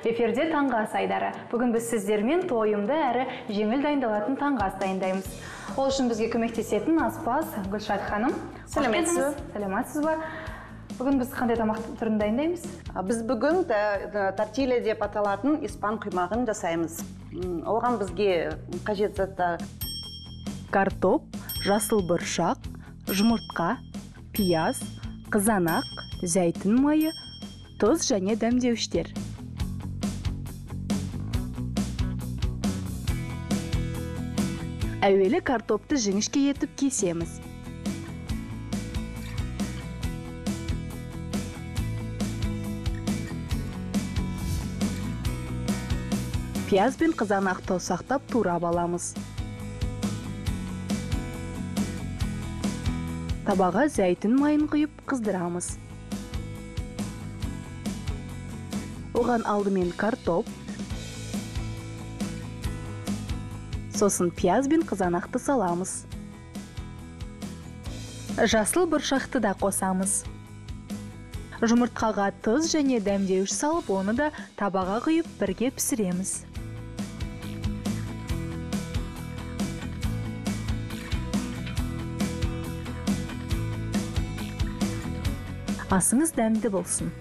Эфирде таңғы ас айдары. Бүгін біз сіздермен тойымды әрі жеңіл дайындалатын таңғы ас дайындаймыз. Ол үшін бізге көмектесетін аспаз Гүлшат ханым. Сәлеметсіз бе? Сәлеметсіз бе? Бүгін біз қандай тамақ түрін дайындаймыз? Біз бүгін тортилья деп аталатын испан құймағын жасаймыз. Оған бізге қажет заттар: картоп, жасыл бұршақ, жұмыртқа, пияз, қызанақ, зәйтүн майы, тұз және дәмдеуіштер. Әуелі картопты жіңішке етіп кесеміз. Пияз бен қызанақты ұсақтап турап аламыз. Табаға зәйтүн майын құйып қыздырамыз. Оған алдымен картоп, сосын пияз бен қызанақты саламыз. Жасыл бұршақты да қосамыз. Жұмыртқаға тұз және дәмдеуіш салып, оны да табаға құйып бірге пісіреміз. Асыңыз дәмді болсын.